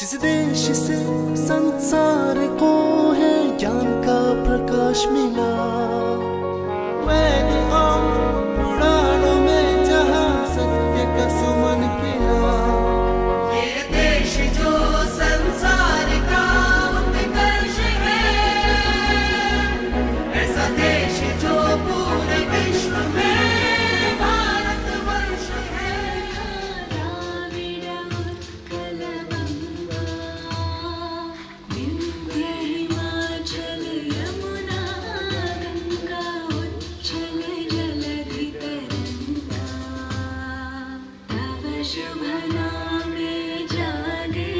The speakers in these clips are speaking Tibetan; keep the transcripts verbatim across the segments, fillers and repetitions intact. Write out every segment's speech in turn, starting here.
इस देश से संसार को है ज्ञान का प्रकाश मिला। मैंने और पुराणों में जहां सत्य का सुमन किया। ये देश जो संसार का उत्कर्ष है, ऐसा देश जो पूरे विश्व में भारतवर्ष है। द्राविड उत्कल गंगा, विंध्य हिमाचल यमुना गंगा, उच्छल जलधि तरंगा, तव शुभ नामे जागे।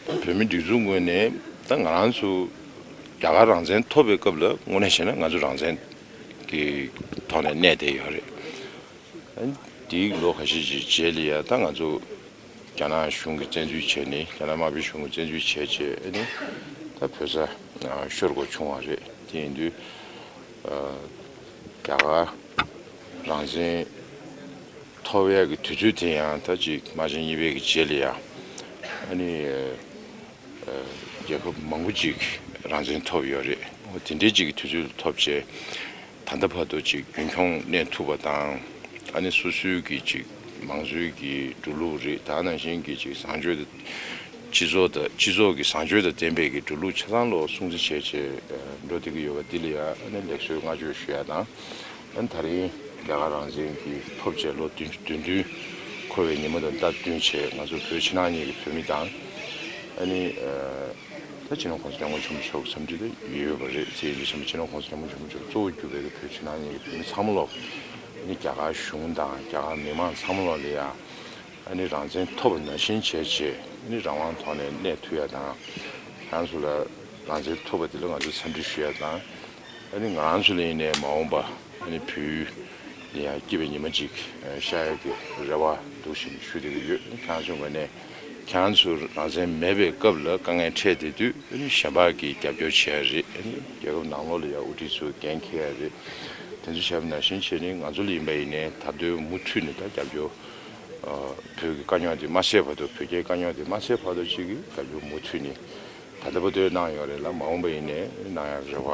བོད་མིའི་སྒྲིག་འཛུགས་ངོས་ནས་ད་ང་རང་ཚོ་རྒྱ་གར་རང་བཙན་ཐོབ་པའི་སྐབས་ལ་དངོས་གནས་བྱས་ན་ང་ཚོ་རང་བཙན་གྱི་ཐོག་ནས་གནས་བསྡད་ཡོད་རེད། དེའི་ལོ་ཁ་ཤས་ཤིག་རྗེས་ལ་ཡ་ད་ང་ཚོ་རྒྱ་ནག་གཞུང་གིས་བཙན་འཛུལ་བྱས་ནས་རྒྱ་ནག་དམར་པོའི་གཞུང་གིས་བཙན་འཛུལ་བྱས་བྱས་ཨ་ནི་ད་བོད་ས་ཤོར་དགོས་བྱུང་བ་རེད། དེ་ཡིན་དུས་རྒྱ་གར་རང་བཙན་ཐོབ་ཡག་གི་དུས་ཚོད་དེ་ཡང་ད་ཅིག་དམག་ཆེན་གཉིས་པའི་གི་རྗེས་ལ་ཡང་ཨ་ནི་རྒྱལ་ཁབ་མང་པོ་ཅིག་རང་བཙན་ཐོབ་ཡོད་རེད། འོ་དེ་འདྲའི་ཅིག་གི་དུས་ཚོད་ཐོབ་བྱས་ད་ལྟ་བར་དུ་ཅིག་རྒྱུན་འཁྱོངས་གནས་ཐུབ་པ་དང་ཨ་ནི་སོ་སོའི་གི་ཅིག་མང་གཙོའི་གི་འགྲོ་ལུགས་རེད། ད་ནང་བཞིན་གི་ཅིག་བཟང་སྤྱོད་དང་སྤྱི་ཚོགས་དང་སྤྱི་ཚོགས་ཀྱི་བཟང་སྤྱོད་དང་ལྡན་པའི་གི་འགྲོ་ལུགས་ཆ་ཚང་ལོག་སྲུང་བརྩི་བྱས་བྱས་འགྲོ་བསྡད་ཀྱི་ཡོད་པ་འདི་ལ་ཡང་ཨ་ནི་ལེགས་གསོལ་བསྔགས་བརྗོད་ཞུ་ཡ་དང་། ཨ་ནི་ད་རིང་རྒྱ་གར་རང་བཙན་གྱི་ཐོབ་བྱས་ལོ་བདུན་ཅུ་དོན་བདུན་འཁོར་བའི་ཉིན་མོ་དང་སྟབས་བསྟུན་བྱས་ང་ཚོ་བོད་ཕྱི་ནང་གཉིས་ཀྱི་བོད་མི་དང་ཨ་ནི་ད་སྤྱི་ནོར་༸གོང་ས་༸སྐྱབས་མགོན་ཆེན་པོ་མཆོག་འཚམས་འདྲི་ད་ཡོད་པ་རེད། དེ་ཡིན་དུས་ཙམ་པ་སྤྱི་ནོར་༸གོང་ས་༸སྐྱབས་མགོན་ཆེན་པོ་མཆོག་གཙོ་བོ་གྱུར་པའི་བོད་ཕྱི་ནང་གཉིས་ཀྱི་བོད་མི་ཚང་མ་ལོག་ཨ་ནི་རྒྱ་གར་གཞུང་དང་རྒྱ་གར་མི་མང་ཚང་མ་ལོག་ལ་ཡང་ཨ་ནི་རང་བཙན་ཐོབ་པ་ནང་བཞིན་བྱས་བྱས་ཨ་ནི་རང་དབང་ཐོག་ནས་གནས་ཐུབ་ཡ་དང་། ཁྱེད་རང་ཚོ་ལ་རང་བཙན་ཐོབ་པ་དེ་ལ་ང་ཚོས་འཚམས་འདྲི་ཞུ་ཡ་དང་། ཨ་ནི་ང་རང་ཚོ་ལ་ཡིན་ནའི་མ་འོངས་པ་ཨ་ནི་བོད་ཡུལ་ལ་ཡང་སྐྱིད་པའི་ཉི་མ་ཅིག་ཤར་ཡག་གི་རེ་བ་འདུག་བཞིན་ཞུ་བསྡད་ཀྱི་ཡོད། ཁྱེད་རང་ཚོའི་ངོས་ནས་ཁྱེད་རང་ཚོ་རང་བཙན་མེད་པའི་སྐབས་ལ་དཀའ་ངལ་འཕྲད་བསྡད་དུས་ཨ་ནི་གཞན་པ་གིས་རྒྱབ་སྐྱོར་བྱེད་ཡ་རེད། ཨ་ནི་རྒྱལ་ཁབ་ནང་ལོགས་ལ་ཡང་དབུ་ཁྲིད་ཚོས་འགན་འཁྱེར་ཡ་རེད། དེ་ཚོ་བྱས་པ་ནང་བཞིན་བྱས་ནས་ང་ཚོ་ལ་ཡིན་པ་ཡིན་ནའི་ད་དུང་མུ་མཐུད་ནས་ད་རྒྱབ་སྐྱོར་བོད་ཀྱི་དཀའ་རྙོག་དེ་མ་སེལ་བར་དུ་བོད་རྒྱའི་དཀའ་རྙོག་དེ་མ་སེལ་བར་དུ་ཅིག་གི་རྒྱབ་སྐྱོར་མུ་མཐུད་ནས་ད་ལྟ་བར་དུ་གནང་ཡོད་རེད་ལ། མ་འོངས་པ་ཡིན་ནའི་གནང་ཡག་རེ་བ་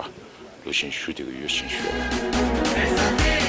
འདུག་བཞིན་ཞུ་བསྡད་ཀྱི་ཡོད་ཅེས་ཞུ།